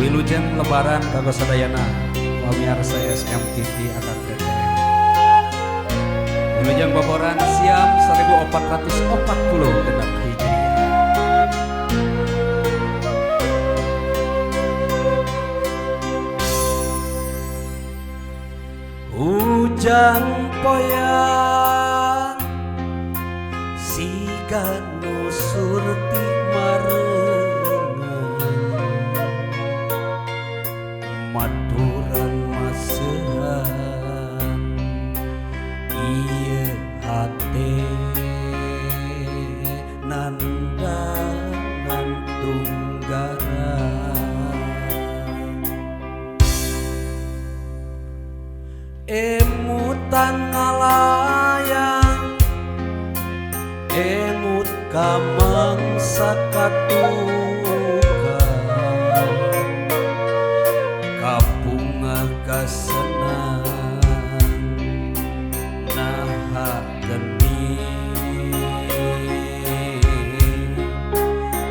Wilujeng lebaran kanggo sadayana pamirsa SMTV Akang Teteh. Wilujeng boboran siam 1440 genep Hijriah. Hujan poyan siga nu surti marengan maturan masehan ieu hate nandangan tunggaran emutan ngalayang emut ka mangsa katukang kapunga kasenang naha geni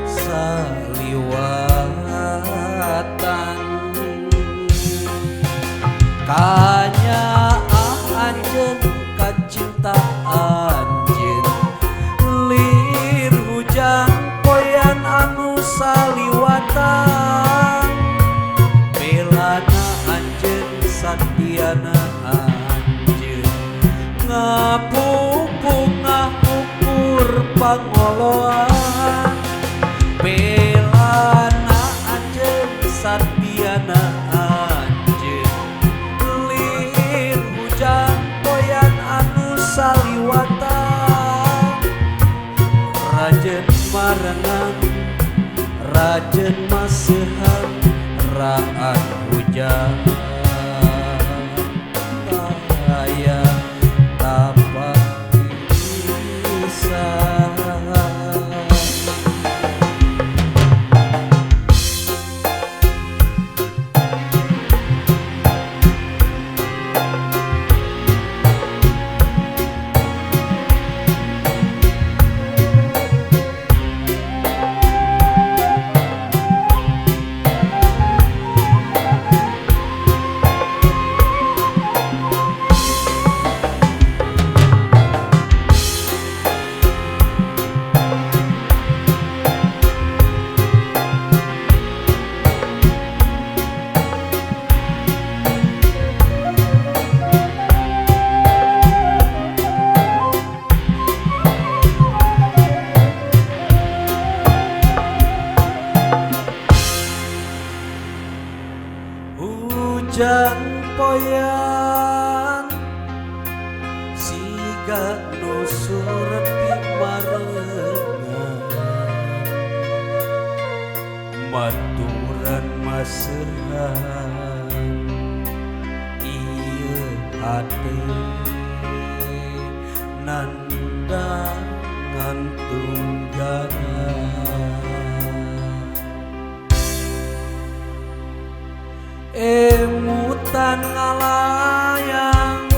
saliwatan kanyaah anjeun kacinta anjeun lir hujan poyan anu saliwatan belana anjeun satiana anjeun ngapupunga ukur pangoloan belana anjeun satiana anjeun lir hujan poyan anu saliwatan rajen marengan rajen masehan raat hujan taya tapak pisan. Hujan poyan siga nu surti marengan maturan masehan ieu hate nandangan tunggaran emutan ngalayang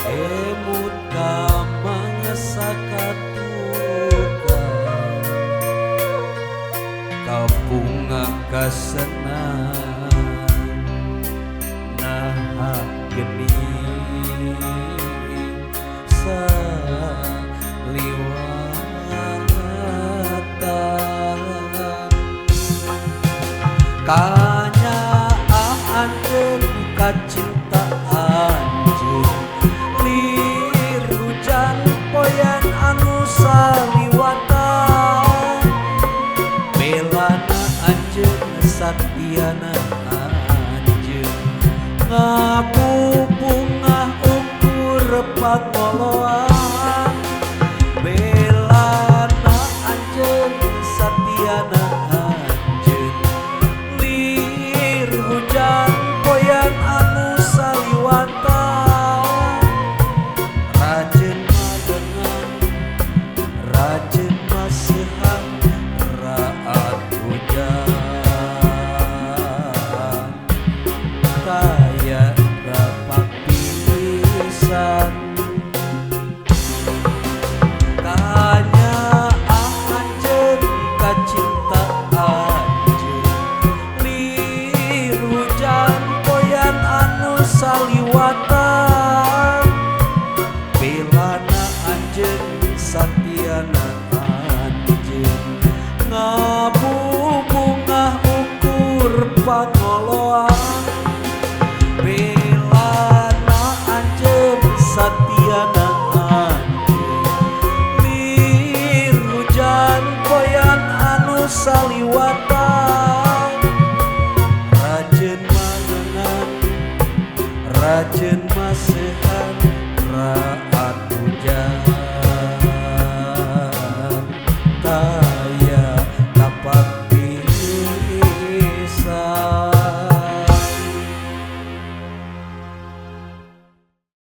emut ka mangsa katukang kapunga kasenang naha geni saliwatan kanyaah anjeun kacinta anjeun lir hujan poyan anu saliwatan belana anjeun satiana anjeun ngapupunga ukur pangoloan belana anjeun satiana anjeun lir hujan poyan anu saliwatan rajen madengan rajen masehan raat hujan taya rapat pisan.